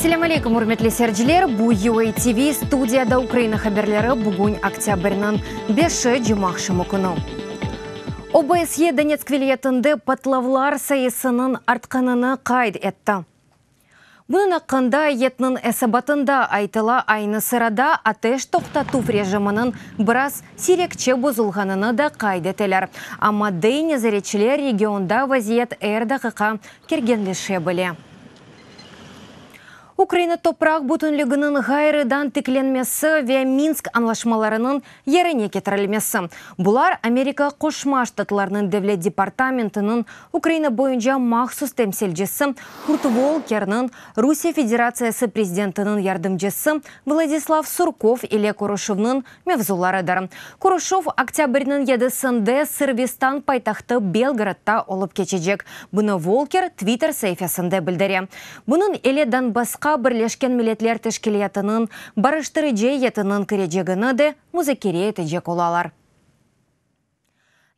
Selâm aleykum, ürmetli seyirciler! Bu UA TV, studiyada Ukraina haberleri, bugün oktâbrniñ beşi, cumaaqşamı künü. OBSYE Donetsk vilâyetinde patlavlar sayısınıñ artqanını qayd etti. Bunıñ aqqında eyyetniñ esabatında aytıla, aynı sırada ateş toqtatuv rejiminiñ biraz siyrekçe bozulğanını da qayd eteler. Amma, dey nezaretçiler, regionda vaziyet er daqiqa kerginleşe bile. Ukraina topraq bütünliginiñ ğayrıdan tiklenmesi ve Minsk añlaşmalarınıñ yerine ketirilmesi, bular Amerika Qoşma Ştatlarınıñ Devlet departamentiniñ Ukraina boyunca mahsus temsilcisi Kurt Volkerniñ Rusiye Federatsiyası prezidentiniñ yardımcısı Vladislav Surkov ile körüşüvniñ mevzularıdır. Körüşüv oktâbrniñ yedisinde Sırbistan paytahtı Belgradda olıp keçecek. Bunı Volker Twitter saifesinde bildire. Bunıñ ile Donbassqa Birleşken Milletler Teşkilâtınıñ barıştırıcı eyyetiniñ kirecegini de muzakere etecek olalar.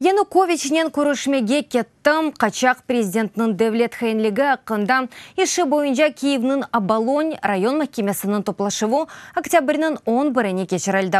Yanukoviçnen körüşmege kettim, qaçaq prezidentniñ devlet hainligi aqqında işi boyunca Kiyevniñ Obolon rayon mahkemesiniñ toplaşuvı oktâbrniñ on birine keçirildi.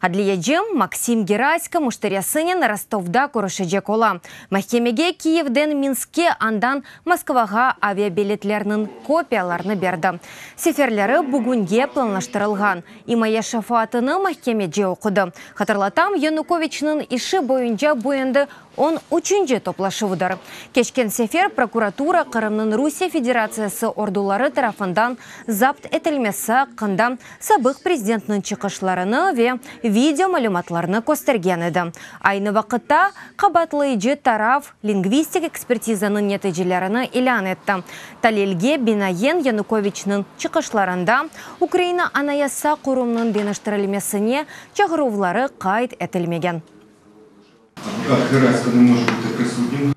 Adliyeci Maksim Gerasko müşterisinen Rostovda körüşecek ola. Mahkemege Kiyevden Minskke, andan Moskvağa aviabiletlerniñ kopiyalarını berdi. Seferleri bugünge planlaştırılğan. İmaye şefaatını mahkemeci oqudı. Hatırlatam, Yanukoviçniñ işi boyunca bu endi on üçünci toplaşuvdır. Keçken sefer prokuratura Qırımnıñ Rusiye Federatsiyası orduları tarafından zapt etilmesi aqqında sabıq prezidentniñ çıqışlarını ve video malümatlarını köstergen edi. Aynı vaqıtta, qabaatlayıcı taraf lingvistik ekspertizanıñ neticelerini ilân etti. Talilge binaen, Yanukoviçniñ çıqışlarında Ukraina anayasa qurumnıñ deñiştirilmesine çağıruvları qayd etilmegen.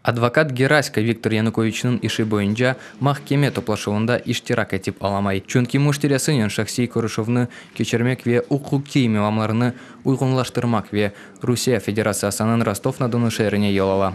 Advokat Gerasko Viktor Yanukoviçniñ işi boyunca mahkeme toplaşuvında iştirak etip olamay, çünki müşterisinen şahsiy körüşüvni keçirmek ve uquqiy mevamlarını uyğunlaştırmaq ve Rusiye Federatsiyasınıñ Rostov-na-Donu şeerine yol ala.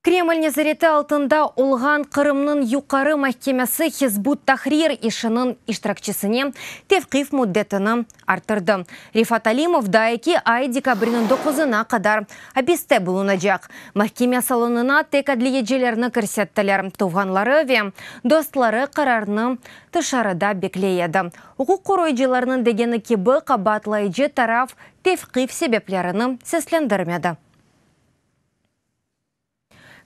Kreml nezareti altında olğan Qırımnıñ Yuqarı mahkemesi Hizb ut-Tahrir işiniñ iştirakçisine tevqif müddetini arttırdı. Refat Alimov daa eki ay, dekabrniñ doquzına qadar apiste bulunacaq. Mahkeme salonına tek adliyecilerni kirsettiler, tuvğanları ve dostları qararnı tışarıda bekley edi. Uquq qoruyıcılarnıñ degeni kibi, qabaatlayıcı taraf tevqif sebeplerini seslendirmedi.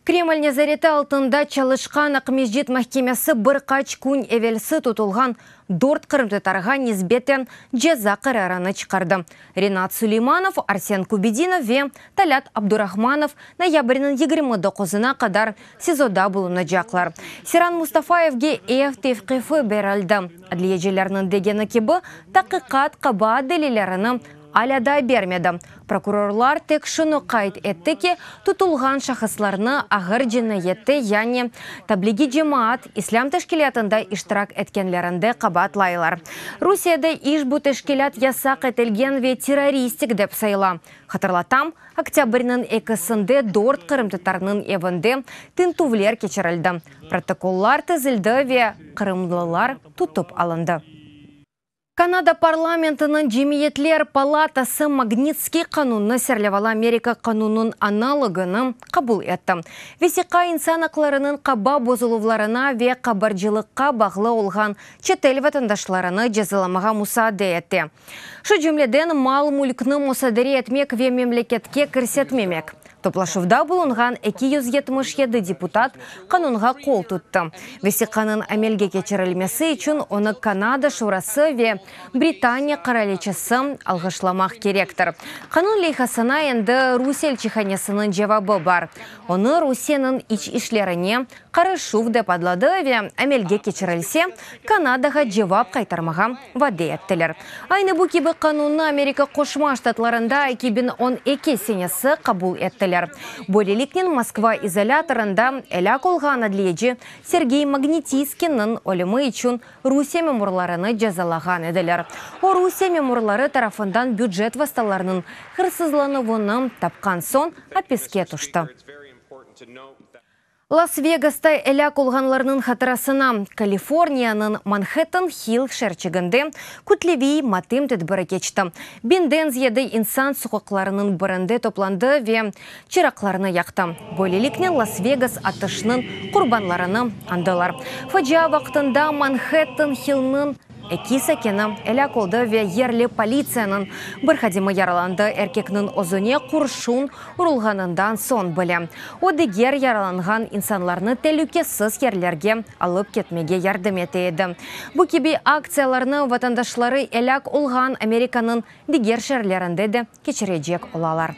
Kreml nezareti altında çalışqan Aqmescit mahkemesi bir qaç kün evelsi tutulğan dört qırımtatarğa nisbeten ceza qararını çıqardı. Renat Suleymanov, Arsen Kubedinov ve Talât Abdurahmanov noyabrniñ 29-na qadar SİZOda bulunacaqlar. Seyran Mustafayevge ev tevqifi berildi. Adliyecilerniñ degeni kibi, taqiqat qabaat delillerini alâ daa bermedi. Prokurorlar tek şunı qayd etti ki, tutulğan şahıslarnı ağır cinayette, yani Tabligi Cemaat islâm teşkilâtında iştirak etkenlerinde qabaatlaylar. Rusiyede işbu teşkilât yasaq etilgen ve terroristik dep sayıla. Hatırlatam, oktâbrniñ ekisinde dört qırımtatarnıñ evinde tintüvler keçirildi, protokollar tizildi ve qırımlılar tutıp alındı. Kanada parlamentiniñ Cemiyetler palatası Magnitskiy qanunnı serlevalı Amerika qanunnıñ analogını qabul etti. Vesiqa insan aqlarınıñ qaba bozuluvlarına ve qabarcılıqqa bağlı olğan çetel vatandaşlarını cezalamağa musaade ete. Şu cümleden, mal-mülkni musadere etmek ve memleketke kirsetmemek. Toplaşuvda bulunğan 277 deputat qanunğa qol tuttı. Vesiqanıñ amelge keçirilmesi içün onı Kanada Şurası ve Britaniya Qıraliçesi alğışlamaq kerektir. Qanun leyhasına endi Rusiye elçihanesiniñ cevabı bar. Onı Rusiyeniñ iç işlerine qarışuv dep adladı ve amelge keçirilse, Kanadağa cevap qaytarmağa vade ettiler. Aynı bu kibi qanunnı Amerika Qoşma Ştatlarında 2012 senesi qabul ettiler. Böyleliknen, Moskva izolâtorında elâk olğan adliyeci Sergey Magnitskiyniñ ölümi içün Rusiye memurlarını cezalağan ediler. O, Rusiye memurları tarafından bücet vastalarınıñ hırsızlanuvını tapqan soñ apiske tüşti. Las-Vegasta elâk olğanlarnıñ hatırasına Kaliforniyanıñ Manhattan-Hill şeerçiginde kütleviy matem tedbiri keçti. Biñden ziyade insan soqaqlarınıñ birinde toplandı ve çıraqlarnı yaqtı. Böyleliknen Las-Vegas atışnıñ qurbanlarını añdılar. Facia vaqtında Manhattan-Hillniñ Eki sakini elâk oldı ve yerli politsiyanıñ bir hadimi yaralandı. Erkekniñ özüne qurşun urulğanından soñ bile, o, diger yaralanğan insanlarnı telükesiz yerlerge alıp ketmege yardım ete edi. Bu kibi aktsiyalarnı vatandaşları elâk olğan Amerikanıñ diger şeerlerinde de keçirecek olalar.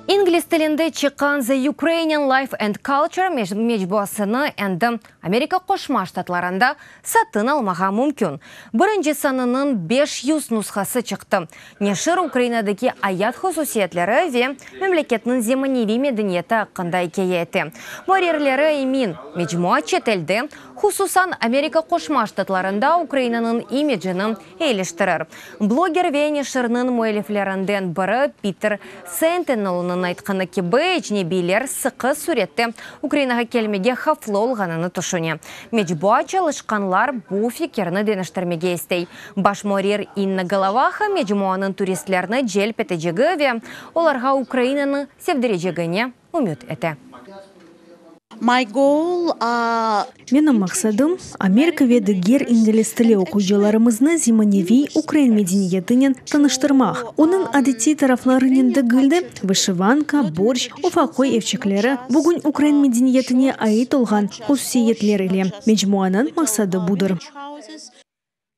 İngliz tilinde çıqqan The Ukrainian Life and Culture mecmuasını endi Amerika Qoşma Ştatlarında satın almağa mümkün. Birinci sanınıñ 500 nushası çıqtı. Neşir Ukrainadaki ayat hususiyetleri ve memleketniñ zemaneviy medeniyeti aqqında ikâye ete. Müarrirleri emin, mecmua çetelde, hususan Amerika Qoşma Ştatlarında Ukrainanıñ imicini eyiliştirir. Bloger ve neşirniñ müelliflerinden biri Piter Sentinelniñ aytqanı kibi, ecnebiyler sıqı sürette Ukrainağa kelmege havflı olğanını tüşüne. Mecmua çalışqanlar bu fikirni deñiştirmege istey. Baş müarrir İnna Golovaha mecmuanıñ turistlerni celp etecegi ve olarğa Ukrainanı sevdirecegine ümüt ete. My goal. Menim maqsadım, Amerika ve diger ingliz tili oquyıcılarımıznı zemaneviy ukrain medeniyetinen tanıştırmaq, onıñ adetiy taraflarınen degil de, vışivanka, borşç, ufaq köy evçikleri, bugün ukrain medeniyetine ait olğan hususiyetler ile. Mecmuanıñ maqsadı budır.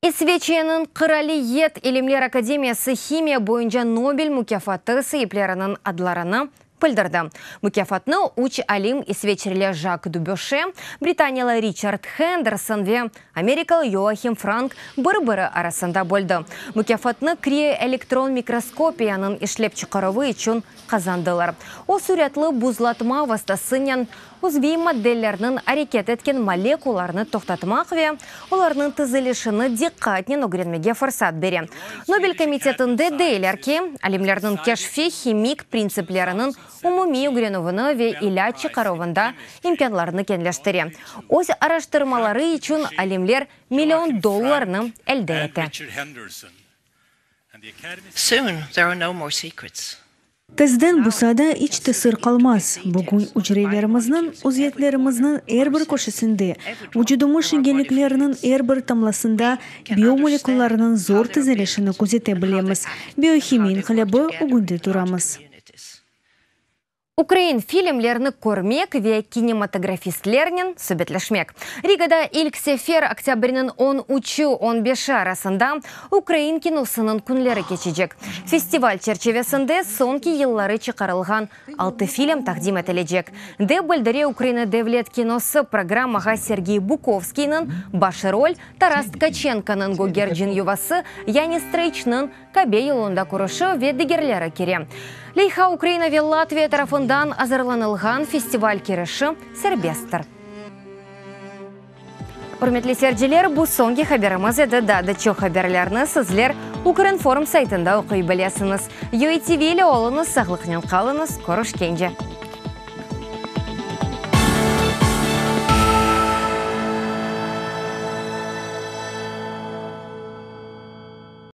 İsveçiyeniñ Qıraliyet ilimler akademiyası himiya boyunca Nobel mukâfatı saipleriniñ adlarını bildirdi. Mukâfatnı üç alim, isveçreli Jak Düböşe, britaniyalı Riçard Henderson ve amerikalı Yoahim Frank bir-biri arasında böldi. Mukâfatnı krioelektron mikroskopiyanıñ işlep çıqaruvı içün qazandılar. O, süratlı buzlatma vastasınen Uzviy maddelerniñ areket etken molekularnı toqtatmaq ve olarnıñ tizilişini diqqatnen ögrenmege fırsat bere. Nobel komitetinde deyler ki, alimlerniñ keşfi himik printsipleriniñ umumiy ögrenüvini ve ilâc çıqaruvında imkânlarnı keñleştire. Öz araştırmaları içün alimler million dollarnı elde ete. Soon there are no more secrets. Tezden bu saada iç te sır qalmaz. Bugün ücrelerimizniñ, uziyetlerimizniñ er bir köşesinde, vucudımız şingenlikleriniñ er bir tamlasında biomolekularnıñ zor tizilişini közete bilemiz. Biohimiya inqilâbı ögünde turamız. Ukrain filmlerini körmek ve kinematografistlernen subetleşmek. Rigada ilk sefer oktâbrniñ on üçü, on beşi arasında ukrain kinosınıñ künleri keçecek. Festival çerçivesinde soñki yılları çıqarılğan altı film taqdim etilecek, dep bildire Ukraina devlet kinosı programmağa Sergey Bukovskiyniñ baş rol, Taras Tkaçenkonıñ Gögercin yuvası, Yanis Streyçniñ Kabe yolunda körüşüv ve digerleri kire. Leyha Ukraina ve Latviya tarafından azırlanılğan festival kirişi serbesttir. Ürmetli seyirciler, bu soñki haberimiz edi. Daa da çoq haberlerni sizler Ukrinform saytında oquy bilesiñiz. UATV ile oluñız, sağlıqnen qalıñız, körüşkence!